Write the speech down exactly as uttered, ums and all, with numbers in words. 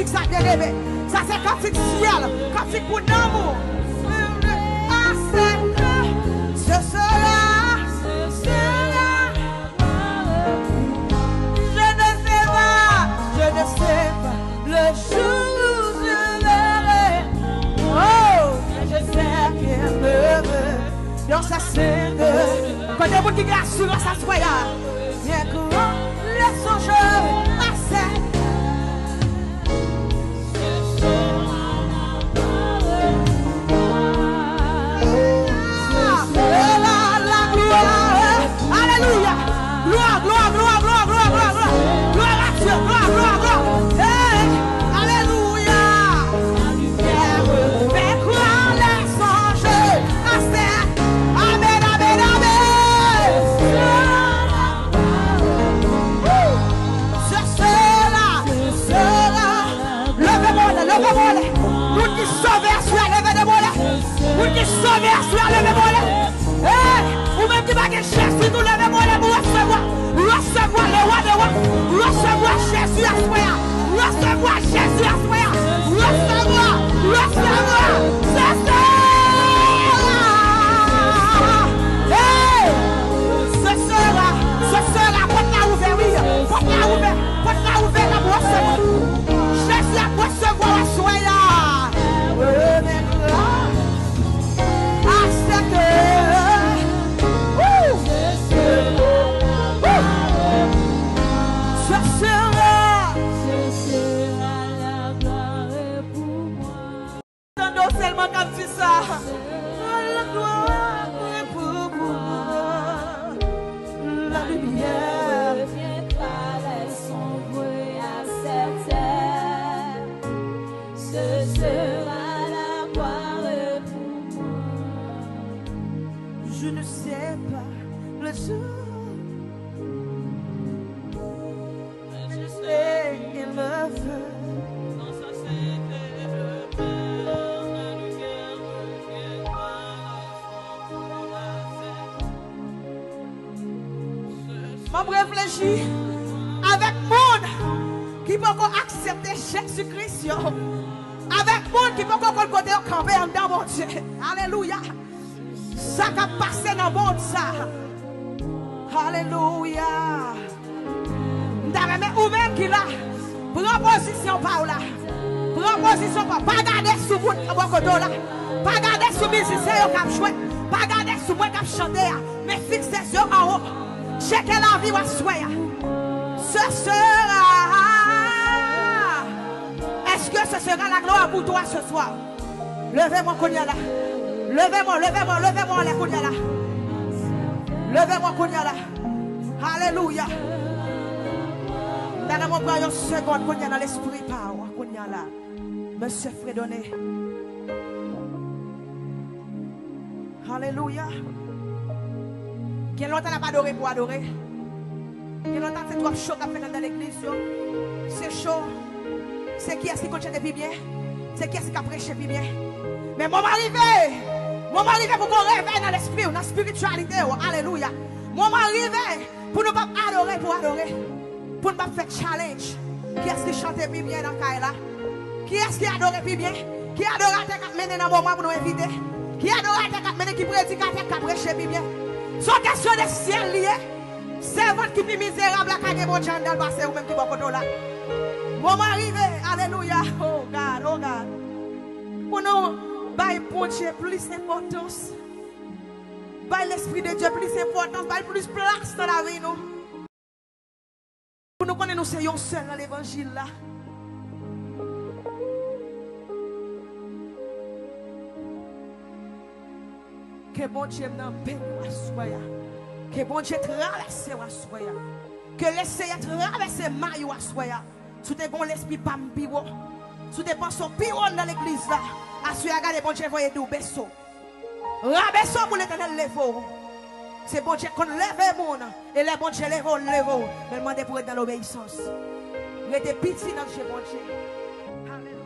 Sa, byeneme, sa se kantik syèl, kantik pou nanm ou. Asèke se sera, se sera. Je ne sais pas, je ne sais pas le jour où je verrai. Oh, mais je sais qu'il me veut. Dans sa sainte. Kote moun ki gen asirans aswè a? Bien grand le songe à cette. Ah, la, la gloire. Alelouya. Gloire, gloire, gloire. Gloire à Dieu. Gloire, gloire, gloire, gloire. Hey, alelouya. Fè kwa lè sonje. Amen, amen, amen. Woo! Se sera, se sera. Leve men w anlè, leve men w anlè. Moun ki sove aswè a, leve men w anlè. Moun ki sove aswè a, leve men w anlè. Hey, ou menm ki pa gen Jezi tou, leve men w anlè pou resevwa. Resevwa lewa dewa. Resevwa Jezi aswè a. Resevwa Jezi aswè a. Resevwa, resevwa. Se sera. Hey! Se sera, se sera. Pòt la ouvè, wi. Pòt la ouvè, pòt la ouvè, n ap resevwa. Jezi ap resevwa w aswè a. Remèt la. Asèke. Woo! Woo! Ce sera. Tande w sèlman k ap di sa. La gloire pour moi, la lumière. Reviendra, laisse sombrer à cette heure. Ce sera la gloire pour moi. Je ne sais pas le jour. Je sais qu'il me veut. M ap reflechi avèk moun ki poko aksepte Jezi Kris yo, avèk moun ki poko konn kote yo kanpe anndan Bondye. Alelouya! Sa k ap pase nan mond sa. Alelouya! M ta renmen ou menm ki la, pran pozisyon pa w la. Pran pozisyon pa w. Pa gade sou moun k bò kote w la. Pa gade sou mizisyen yo k ap jwe. Pa gade sou mwen k ap chante a. Men fikse zye w anwo. Tcheke lavi w aswè a. Ce sera. Est-ce que ce sera la gloire pour toi ce soir? Leve men w kounye a la. Leve men w, leve men w, leve men w anlè kounye a la. Leve men w kounye a la. Alelouya. M ta renmen w pran yon segonn kounye a nan lespri pa w kounye a la. Mesye Fredonne. Alelouya. Gen lontan n ap adore pou adore. Gen lontan se twòp cho k ap fèt anndan legliz yo. Se cho. Se kiyès ki konn chante pi byen? Se kiyès ki ka preche pi byen? Men moman rive. Moman rive pou gon revèy nan lespri w, nan espirityalite w. Alelouya. Moman rive pou nou p ap adore pou adore. Pou n p ap fè challenge. Kiyès ki chante pi byen nan kay la? Kiyès ki adore pi byen? Ki adoratè k ap mennen nan moman pou nou envite? Ki adoratè k ap mennen, ki predikatè k ap preche pi byen? Se yon kesyon de syèl li ye. Sèvant ki pi mizerab la ka gen Bondye anndan l pase ou menm ki bò kote w la. Moman rive, alelouya, oh God, oh God, pou nou bay Bondye plis enpòtans, bay Lespri de Dye plis enpòtans, bay l plis plas nan lavi nou. Pou nou konnen nou se yon sèl nan levanjil la. Ke Bondye m nan beni w aswè a. Ke Bondye travèse w aswè a. Ke Leseyè travèse may ou aswè a. Si w te gen yon lespri pa m pi wo, si w te panse w pi wo nan legliz la, aswè a gade Bondye voye di w bese w. Rabese w pou Letènèl leve w. Se Bondye k konn leve moun. E lè Bondye leve w, l leve w. Men l mande pou w ret nan lobeyisans. Rete piti nan je Bondye. Alelouya.